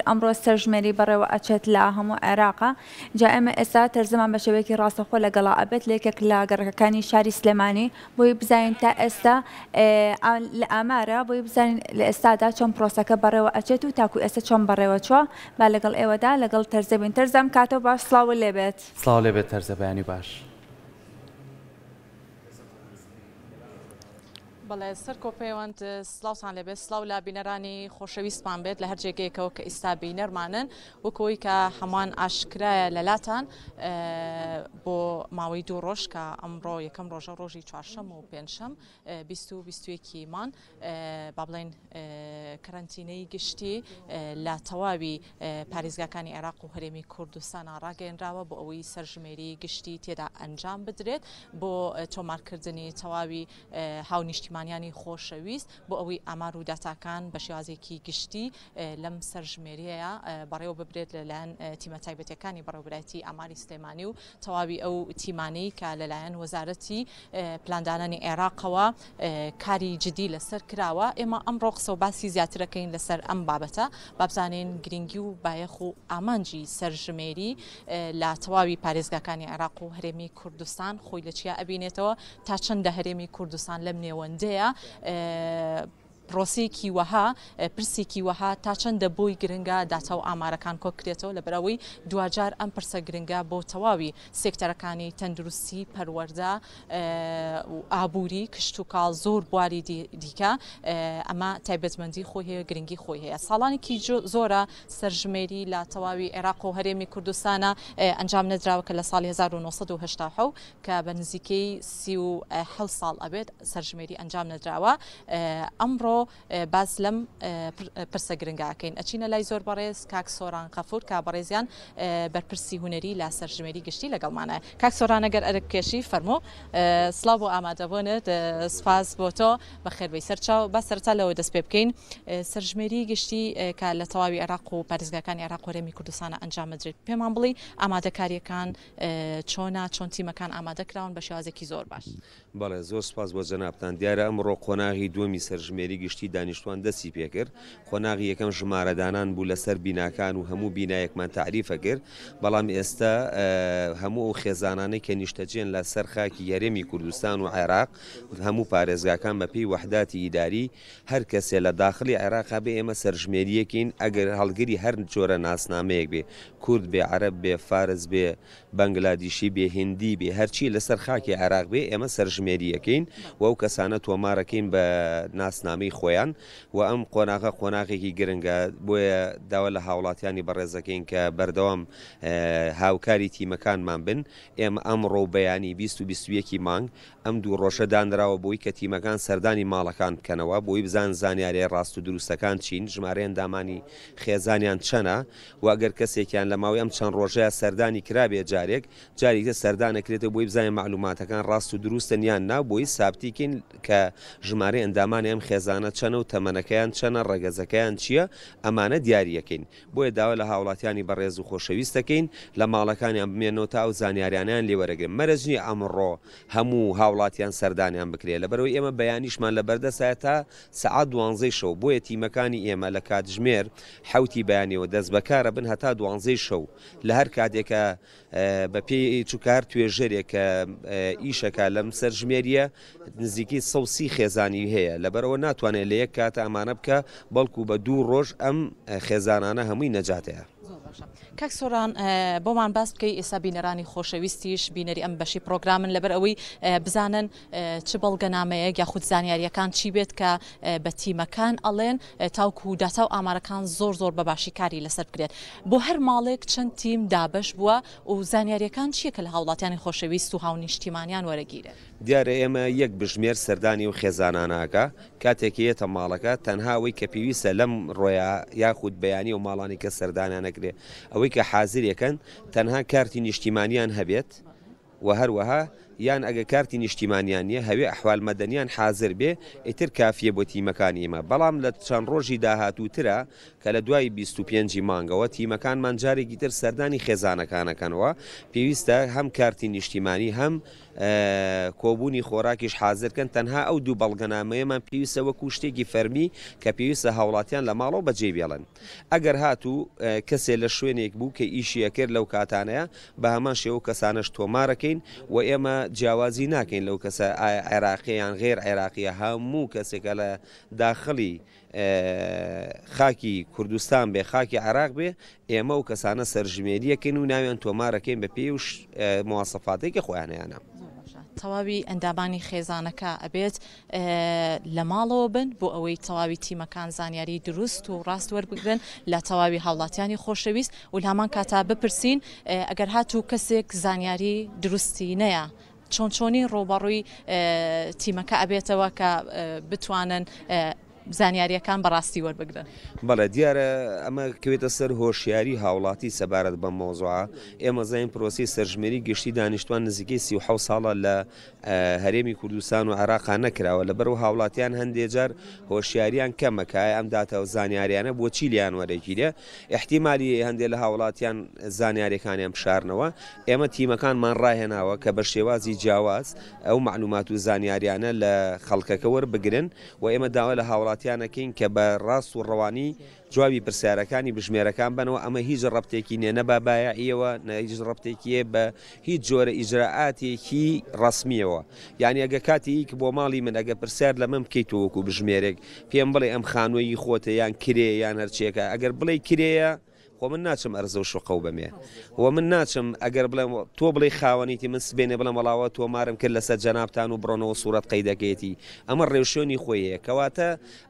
ئەمڕۆ سەرژمێری بەڕێوە ئەچێت لە هەموو عێراقا جا ئێمە ئێستا تەرزەمان بە شێوەیەکی ڕاستەخۆ لەگەڵا ئەبێت لە یەکێک لە گەڕەکەکانی شاری سلێمانی بۆی بزانین تا ئێستا لە ئامارە بۆی بزانین لە ئێستادا چۆن پرۆسەکە بەڕێوە ئەچێت و تاکو ئێستا چۆن بەڕێوە چووە با لەگەڵ ئێوەدا لەگەڵ تەرزە بین تەرزە ئەم کاتەو باش سڵاوت لێبێت. سڵاو لێبێت تەرزە بەیانی باش. بەڵێ سەرکۆ پەیوەند سڵاوتان لێبێت سڵاو لە بینەرانی خۆشەویستمان بێت لە هەر جێگەیەکەوە کە ئیستا بینەرمانن وەکەوەی کە هەمووان ئاشکرایە لەلاتان بۆ ماوەی دوو ڕۆژ کە ئەمڕۆ یەکەم ڕۆژە ڕۆژی چوارشەم و پێنجشەم 20 و 21 مان با بڵێن کەرەنتینەی گشتی لە تەواوی پارێزگاکانی عێراق و هەرێمی کوردستانا ڕاگەیەنراوە بۆ ئەوەی سەرژمێری گشتی تێدا ئەنجام بدرێت بۆ تۆمارکردنی تەواوی هاونیشتیمانیانی خۆشەویست بۆ ئەوەی ئامار و داتاکان بە شێوازێکی گشتی لەم سەرژمێریەیە بەڕێوە ببرێت لەلایەن تیمە تایبەتەکانی بەڕێوەبەرایەتی ئاماری سلێمانی و تەواوی ئەو تیمانەی کە لەلایەن وەزارەتی پلاندانانی عێراقەوە کاری جدی لەسەر کراوە، ئێمە ئەمڕۆ قسە و باسی زیاترەکەین لەسەر ئەم بابەتە، بابزانین گرنگی و بایەخ و ئامانجی سەرژمێری لە تەواوی پارێزگاکانی عێراق و هەرێمی کوردستان خۆی لە چیا ئەبینێتەوە، تا چەندە هەرێمی کوردستان لەم نێوەندەیە پرۆسەیەکی وەها، پرسێکی وەها تا چەندە بۆی گرنگە داتا و ئامارەکان کۆبکرێتەوە، لەبەرئەوەی دواجار ئەم پرسە گرنگە بۆ تەواوی سێکتەرەکانی تەندروستی، پەروەردە و ئابووری، کشتوکاڵ، زۆر بواری دیکە ئەمە تایبەتمەندی خۆی هەیە، گرنگی خۆی هەیە. ساڵانێکی زۆرە سەرژمێری لە تەواوی عێراق و هەرێمی کوردستانە ئەنجام نەدراوە کە لە ساڵی 1970 کە بە نزیکەی 37 ساڵ ئەبێت سەرژمێری ئەنجام نەدراوە. ئەمڕۆ باس لەم پرسە گرنگە ئەکەین ئەچینە لای زۆر بەڕێز کاک سۆران غەفور کە بەڕێزیان بەرپرسی هونەری لە سەرژمێری گشتی لەگەڵمانە کاک سۆران ئەگەر ئەرک بکێشی فەرموو سڵاو بۆ ئامادەبوونت سپاس بۆ تۆ بەخێربێی سەرچاو با سەرەتا لەوە دەست پێ بکەین سەرژمێری گشتی کە لە تەواوی عێراق و پارێزگاکانی عێراق و هەرێمی کوردستانە ئەنجام ئەدرێت پێمان بڵێی ئامادەکارییەکان چۆنە چۆن تیمەکان ئامادە کراون بە شێوازێکی زۆر باش. بەڵێ زۆر سوپاس بۆ جەنابتان. دیارە ئەمڕۆ قۆناغی دووەمی سەرژمێری گشتی دانیشتوان دەستی پێکرد. قۆناغی یەکەم ژمارەدانان بوو لەسەر بیناکان و هەموو بینایەکمان تەعریفە کرد. بەڵام ئێستا هەموو ئەو خێزانانەی کە نیشتەجێن لە سەر خاکی هەرێمی کوردستان و عێراق هەموو پارێزگاکان بە پێی وەحداتی ئیداری هەر کەسێ لە داخڵی عێراقا بێ ئێمە سەرژمێریەکەین ئەگەر هەڵگری هەر جۆرە ناسنامەیەک بێ کورد بێ عەرەب بێ فارس بێ بەنگلادیشی بێ هیندی بێ هەرچی لەسەر خاکی عێراق بێ ئێمە سەرژمێری ئەکەین و ئەو کەسانە تۆمارەکەین بە ناسنامەی خۆیان و ئەم قۆناغە قۆناغێکی گرنگە بۆیە داوا لە هاوڵاتیانی بەڕێزەکەین کە بەردەوام هاوکاری تیمەکانمان بن ئێمە ئەمڕۆ و بەیانی 20 و 21 مانگ ئەم دوو ڕۆژە دانراوە بۆی کە تیمەکان سەردانی ماڵەکان بکەنەوە بۆی بزان زانیاریە ڕاست و دروستەکان چین ژمارەی ئەندامانی خێزانیان چەنە و ئەگەر کەسێکیان لە ماوەی ئەم چەند ڕۆژەیا سەردانی کرابێ جارێک جارێکی تر سەردان ئەکرێتەوە بۆی بزانین مەعلوماتەکان ڕاست و دروستن یان نا بۆی سابتی کەین کە ژمارەی ئەندامانی ئەم خێزانە چەنە و تەمەنەکەیان چەنە ڕەگەزەکەیان چیە ئەمانە دیاری ئەکەین بۆیە داوا لە هاوڵاتیانی بەڕێز و خۆشەویست دەکەین لە ماڵەکانیان بمێنەوە تا ئەو زانیاریانەیان لێ وەرەگرن مەرج نیە ئەمڕۆ هەموو هاوڵاتیان سەردانیان بکرێ لەبەرئەوەی ئێمە بەیانیشمان لەبەردەستایە تا سەعات دوانزەی شەو بۆیە تیمەکانی ئێمە لە کاتژمێر حەوتی بەیانیەوە دەستبەکارە بن هەتا دوانزەی شەو لە هەر کاتێکە بە پێی چونکە هەر توێژەرێک کە ئیشەکە لەم سەرژمێریە نزیکەی 130 خێزانی هەیە لەبەرئەوە ناتوانێت لە یەک کاتە ئەمانە بکە بەڵکو بە دوو ڕۆژ ئەم خێزانانە هەمووی نەجاتەیە. زۆر باشە کاک سۆران بۆمان باس بکەی ئێستا بینەرانی خۆشەویستیش بینەری ئەم بەشی پرۆگرامن لەبەر ئەوەی بزانن چ بەڵگەنامەیەک یاخود زانیاریەکان چی بێت کە بە تیمەکان ئەڵێن تاوکو داتا و ئامارەکان زۆر زۆر بە باشی کاری لەسەر بکرێت بۆ هەر ماڵێک چەند تیم دابەش بووە و زانیاریەکان چییە کە لە هاوڵاتیانی خۆشەویست و هاونیشتیمانیان وەرەگیرێت؟ دیارە ئێمە یەک بژمێر سەردانی ئەو خێزانانە ئەکا کاتێک کە یەتە ماڵەکە تەنها ئەوەی کە پێویستە لەم ڕۆیە یاخود بەیانی ئەو ماڵانەی کە سەردانیان ئەکرێ ئەوەی کە حازریەکەن تەنها کارتی نیشتیمانیان هەبێت و هەروەها. یان ئەگە کارتی نیشتیمانیان نیە هەوێ ئەحوال مەدەنیان حازر بێ ئیتر کافیە بۆ تیمەکانی ئیمە بەڵام لە چەند ڕۆژی داهاتووترا کە لە دوای 25 ی مانگەوە تیمەکانمان جارێکی تر سەردانی خێزانەکان ئەکەنەوە پێویستە هەم کارتی نیشتیمانی هەم کۆبوونی خۆراکیش حازر کەن تەنها ئەو دوو بەڵگەنامەیەمان پێویستە وەکو شتێکی فەرمی کە پێویستە هاوڵاتیان لە ماڵەوە بەجێی بێڵن ئەگەر هاتوو کەسێ لە شوێنێک بوو کە ئیشی ئەکرد لەو کاتانەیە بە هەمان شێوە ئەو کەسانەش تۆمارەکەین و ئێمە جیاوازی ناکەین لەو کەسە ئایا عێراقیە یان غێر عێراقیە هەموو کەسێکە لە داخڵی خاکی کوردستان بێ خاکی عێراق بێ ئێمە ئەو کەسانە سەرژمێریەکەین و ناویان تۆمارەکەین بە پێی و مواسەفاتێکی خۆیان هەیانە. تەواوی ئەندامانی خێزانەکە ئەبێت لە ماڵەوە بن بۆ ئەوەی تەواوی تیمەکان زانیاری دروست و ڕاست وەربگرن لە تەواوی هاوڵاتیانی خۆشەویست و لە هەمان کاتا بپرسین ئەگەر هاتوو کەسێک زانیاری دروستی نەیە چۆن چۆنی ڕووبەڕووی تیمەکە ئەبێتەوە کە بتوانن زانیارییەکان بە ڕاستی وەربگرن. بەڵێ دیارە ئەمە کەوێتە سەر هۆشیاری هاوڵاتی سەبارەت بەم مەوزوعە، ئێمە زانین پرۆسەی سەرژمێری گشتی دانیشتوان نزیکەی 37 ساڵە لە هەرێمی کوردستان و عێراقا نەکراوە، لەبەرئەوە هاوڵاتیان هەندێ جار هۆشیاریان کەمە کە ئایا ئەم داتا و زانیاریانە بۆچی لێیان وەرەگیرێ، ئیحتیمالی هەیە هەندێ لە هاوڵاتیان زانیاریەکانیان بشارنەوە، ئێمە تیمەکانمان ڕاهێناوە کە بە شێوازی جیاواز ئەو مەعلومات و زانیاریانە لە خەڵکەکە وەربگرن و ئێمە داوا لە هاوڵاتیان ئەکەین کە بە ڕاست و ڕەوانی جوابی پرسیارەکانی بژمێرەکان بەنەوە، ئەمە هیچ ڕەبتێکی نیە نە بە بایەعیەوە نە هیچ ڕەبتێکی هەیە بە هیچ جۆرە ئیجرائاتێکی ڕەسمیەوە، یانی ئەگە کاتێک بۆ ماڵی من ئەگە پرسیار لە من بکەیت تۆ وەکو بژمێرێک پێم بڵێ ئەم خانووە ی خۆتە یان کرێیە یان هەرچیەکە ئەگەر بڵێی کرێیە خۆ من ناچم ئەرزە و شوقە و بەمێ و من ناچم ئەگەر بڵێم تۆ بڵێی خاوەنیتی من سبەینێ بڵێم وەڵا تۆمارم کرد لەسەر جەنابتان و بڕۆنەوە سوڕەت قەیدەکەیەتی ئەمە ڕێوشوێنی خۆی هەیە کەواتە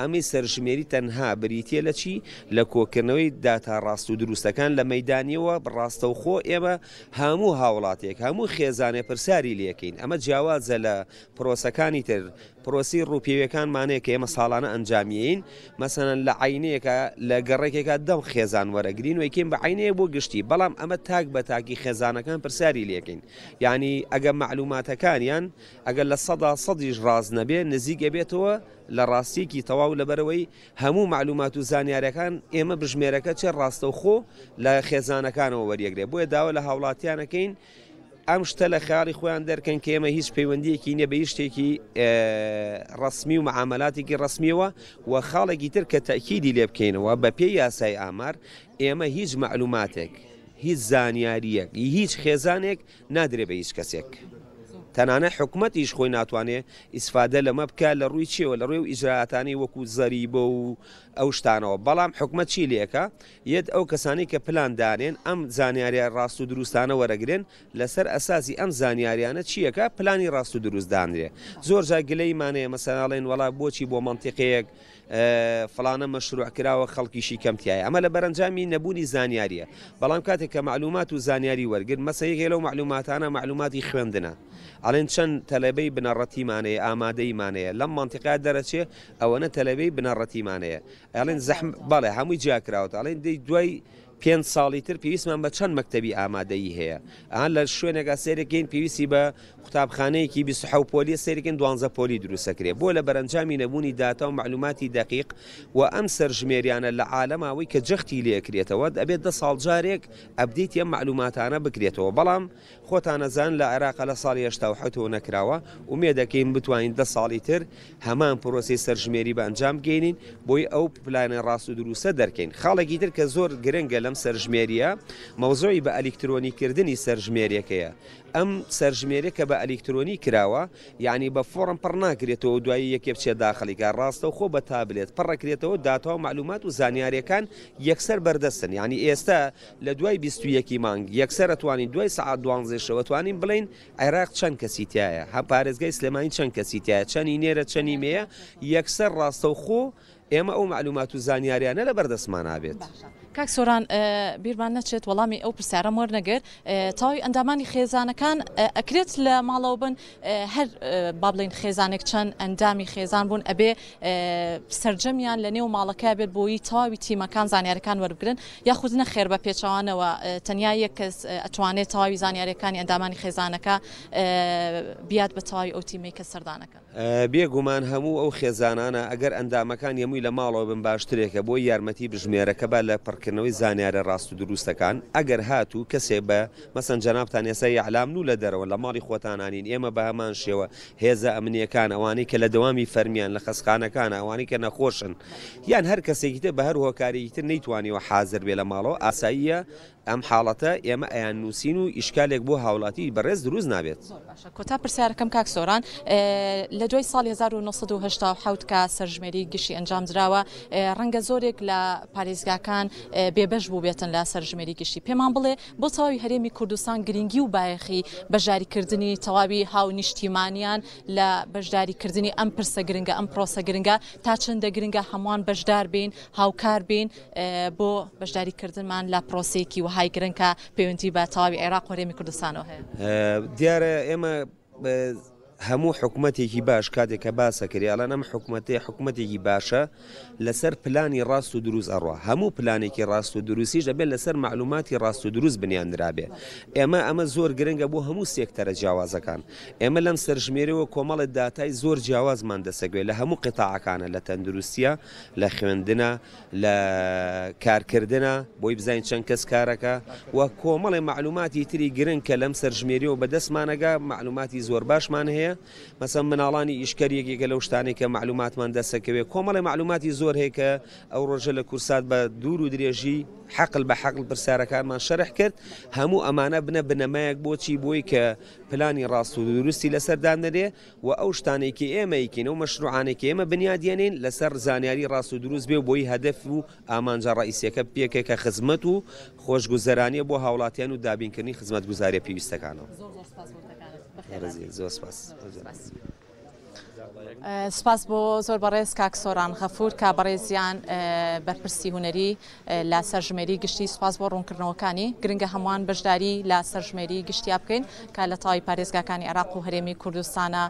ئەمەی سەرژمێری تەنها بریتیە لە چی؟ لە کۆکردنەوەی داتا ڕاست و دروستەکان لە مەیدانیەوە ڕاستەوخۆ ئێمە هەموو هاوڵاتیەک هەموو خێزانێ پرسیاری لێکەین ئەمە جیاوازە لە پرۆسەکانی تر پرۆسەی ڕووپێویەکانمان هەیە کە ئێمە ساڵانە ئەنجامیەین مەسەلەن لە عەینەیەکا لە گەڕەکێکا دە خێزان وەرەگرین و ئەیکەین بە عەینەیەک بۆ گشتی بەڵام ئەمە تاک بە تاکی خێزانەکان پرسیاری لێکەین یانی ئەگە مەعلوماتەکانیان ئەگەر 100% یش ڕاست نەبێ نزیک ئەبێتەوە لە ڕاستیەکی تەواو لەبەرئەوەی هەموو مەعلومات و زانیارەکان ئێمە بژمێرەکە چێ ڕاستەوخۆ لە خێزانەکانەوە وەریەگرێ بۆیە داوا لە هاوڵاتیان ئەکەین ئەم شتە لە خەیاڵی خۆیان دەرکەن کە ئێمە هیچ پەیوەندیەکی نیە بە هیچ شتێکی ڕەسمی و معاملاتێکی ڕەسمیەوە و خاڵێکی تر کە تەئکیدی لێ بکەینەوە بە پێی یاسای ئامار ئێمە هیچ مەعلوماتێک هیچ زانیاریەک هیچ خێزانێک نادرێ بە هیچ کەسێک تەنانەت حکومەتیش خۆی ناتوانێ ئیسفادە لەمە بکە لە ڕووی چیەوە لە ڕووی و ئیجرائاتانی وەکو زەریبە و ئەو شتانەوە بەڵام حکومەت چی لێکە یەت ئەو کەسانەی کە پلان دانێن ئەم زانیاریە ڕاست و دروستانە وەرەگرن لەسەر ئەساسی ئەم زانیاریانە چیەکە پلانی ڕاست و دروست دانرێ زۆر جار گلەیمان هەیە مەسەلەن ئەڵێن وەڵا بۆچی بۆ مەنتیقەیەک فڵانە مەشروع کراوە خەڵکیشی کەم تیایە ئەمە لە بەرەنجامی نەبوونی زانیاریە بەڵام کاتێک کە مەعلومات و زانیاری وەرگرت مەسە یەکێک لەو مەعلوماتانە مەعلوماتی خوێندنە ئەڵێن چەند تەلەبەی بنەڕەتیمان هەیە ئامادەیمان هەیە لەم مەنتیقە دەرەچێ ئەوەنە تەلەبەی بنەڕەتیمان هەیە ئەڵێن زەحم بەڵێ هەمووی جیا کراوەتە ئەڵێن دەی دوای پێنج ساڵی تر پێویستمان بە چەند مەکتەبی ئامادەیی هەیە ئەها لە شوێنێکا سەیرەکەین پێویستی بە قوتابخانەیەکی 27 پۆلیە سەیرەکەین دوانزە پۆلی دروستەکرێ بۆ لە بەرەنجامی نەبوونی داتا و مەعلوماتی دەقیق و ئەم سەرژمێریانە لە عالەماوەی کە جەختی لێکرێتەوە ئەبێت دە ساڵ جارێک update ی ئەم مەعلوماتانە بکرێتەوە بەڵام خۆتان ئەزانن لە عێراقا لە ساڵی 87 ەوە نەکراوە، ئومێد ئەکەین بتوانین دە ساڵی تر هەمان پرۆسەی سەرژمێری بە ئەنجام بگەینین بۆی ئەو پلانە ڕاست و دروستە دەرکەین. خاڵێکی تر کە زۆر گرنگە لەم سەرژمێرییە مەوزوعی بە ئەلیکترۆنی کردنی سەرژمێریەکەیە. ئەم سەرژمێریە کە بە ئەلیکترۆنی کراوە یانی بە فۆڕم پڕ ناکرێتەوە و دوایی یەکێ بچێت داخڵی کا، ڕاستەوخۆ بە تابلێت پڕەکرێتەوە داتا و مەعلومات و زانیاریەکان یەکسەر بەردەستن یانی ئێستا لە دوای 21 ی مانگ یەکسەر ئەتوانین دوای سەعات دوانزەی شەو ئەتوانین بڵێین عێراق چەند کەسی تیایە هەم پارێزگای سلێمانی چەند کەسی تیایە چەنی نێرە چەنی مێیە یەکسەر ڕاستەوخۆ ئێمە ئەو مەعلومات و زانیاریانە لە بەردەستمانا بێت. باشە کاک سۆران بیرمان نەچێت وەڵامی ئەو پرسیارەم وەرنەگرت تەواوی ئەندامانی خێزانەکان ئەکرێت لە ماڵەوە بن هەر با بڵێین خێزانێک چەند ئەندامی خێزان بوون ئەبێ سەرجەمیان لە نێو ماڵەکە بێت بۆی تەواوی تیمەکان زانیارەکان وەربگرن یاخود نەخێر بە پێچەوانەوە تەنیا یەک کەس ئەتوانێت تەواوی زانیارەکانی ئەندامانی خێزانەکە بیات بە تەواوی ئەو تیمەی کە سەردانەکەن. بێ گومان هەموو ئەو خێزانانە ئەگەر ئەندامەکان یەمووی لە ماڵەوە بن باشترێکە بۆی یارمەتی بژمێرەکە با لە پڕکردنەوەی زانیارە ڕاست و دروستەکان ئەگەر هاتوو کەسێ بە مەسەن جەنابتان ئێستا یەعلامن و لە دەرەوەن لە ماڵی خۆتانانین ئێمە بە هەمان شێوە هێزە ئەمنیەکان ئەوانەی کە لە دەوامی فەرمیان لە خەسخانەکانە ئەوانەی کە نەخۆشن یان هەر کەسێکی تر بە هەر هۆکارێکی تر نەیتوانیوە حازر بێ لە ماڵەوە ئاساییە ئەم حاڵەتە ئێمە ئەیاننووسین و ئیشکالێک بۆ هاوڵاتی بەڕێز دروست نابێت. زۆر باشە کۆتا پرسیارەکەم کاک سۆران لە دوای ساڵی 1987 کە سەرژمێری گشتی ئەنجام دراوە ڕەنگە زۆرێک لە پارێزگاکان بێبەش بووبێتن لە سەرژمێری گشتی پێمان بڵێ بۆ تەواوی هەرێمی کوردستان گرنگی و بایەخی بەشداریکردنی تەواوی هاونیشتیمانیان لە بەشداریکردنی ئەم پرسە گرنگە ئەم پرۆسە گرنگە تا چەندە گرنگە هەمووان بەشدار بین هاوکار بین بۆ بەشداریکردنمان لە پرۆسەیەکی وەهای گرنگ کە پەیوەندی بە تەواوی عێراق و هەرێمی کوردستانەوە هەیە. دیارە ئێمە هەموو حکومەتێکی باش کاتێک کە باسە کرێ ئەڵێن ئەم حکومەتەیە حکومەتێکی باشە لەسەر پلانی ڕاست و دروست ئەڕوا هەموو پلانێکی ڕاست و دروستیش دەبێت لەسەر مەعلوماتی ڕاست و دروست بنیان درابێ ئێمە ئەمە زۆر گرنگە بۆ هەموو سێکتەرە جیاوازەکان ئێمە لەم سەرژمێرەوە کۆمەڵێ داتای زۆر جیاوازمان دەسەگوێ لە هەموو قیتاعەکانە لە تەندروستیە لە خوێندنە، لە کارکردنە، بۆی بزانین چەند کەس کارەکا و کۆمەڵێ مەعلوماتی تری گرنگ کە لەم سەرژمێریەوە بەدەستمانەگا، مەعلوماتی زۆر باشمان هەیە، مەسەن مناڵانی ئیشکەر یەکێکە لەو شتانەی کە مەعلوماتمان دەستەکەوێ، کۆمەڵێ مەعلوماتی زۆر هەیە کە ئەو ڕۆژە لە کورسات بە دوور و درێژی حەقل بە حەقل پرسیارەکانمان شەرح کرد، هەموو ئەمانە بنە بنەمایەک بۆچی بۆی کە پلانی ڕاست و دروستی لەسەر دانرێ و ئەو شتانەی کە ئێمە ئەیکەین، ئەو مەشروعانەی کە ئێمە بنیادیەنێین لەسەر زانیاری ڕاست و دروست بێ و بۆی هەدەف و ئامانجە ڕەئیسیەکە بپێکێ کە خزمەت و خۆشگوزەرانیە بۆ هاوڵاتیان و دابینکردنی خزمەتگوزاریە پێویستەکانە. زۆر زۆر سپاس بۆ وتەکانت. بەخێربێی. زۆر سپاس. سپاس بۆ زۆر بەڕێز کاک سۆران غەفور کە بەڕێزیان بەرپرسی هونەری لە سەرژمێری گشتی سوپاس بۆ ڕوونکردنەوەکانی، گرنگە هەمووان بەشداری لە سەرژمێری گشتیا بکەین کە لە تەواوی پارێزگاکانی عێراق و هەرێمی کوردستانە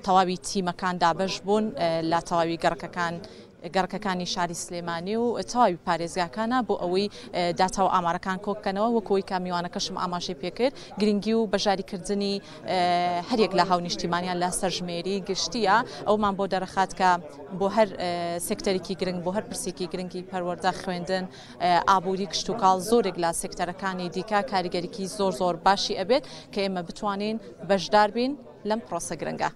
تەواوی تیمەکان دابەش بوون لە تەواوی گەڕەکەکان گەڕەکەکانی شاری سلێمانی و تەواوی پارێزگاکانە بۆ ئەوەی داتا و ئامارەکان کۆبکەنەوە وەکەوەی کە میوانەکەشم ئاماژەی پێکرد گرنگی و بەشداریکردنی هەریەک لە هاونیشتیمانیان لە سەرژمێری گشتیە ئەومان بۆ دەرەخات کە بۆ هەر سێکتەرێکی گرنگ بۆ هەر پرسێکی گرنگی پەروەردە خوێندن ئابووری کشتتوکاڵ زۆرێک لە سێکتەرەکانی دیکە کاریگەریکی زۆر زۆر باشی ئەبێت کە ئێمە بتوانین بەشدار بین لەم پرۆسە گرنگە.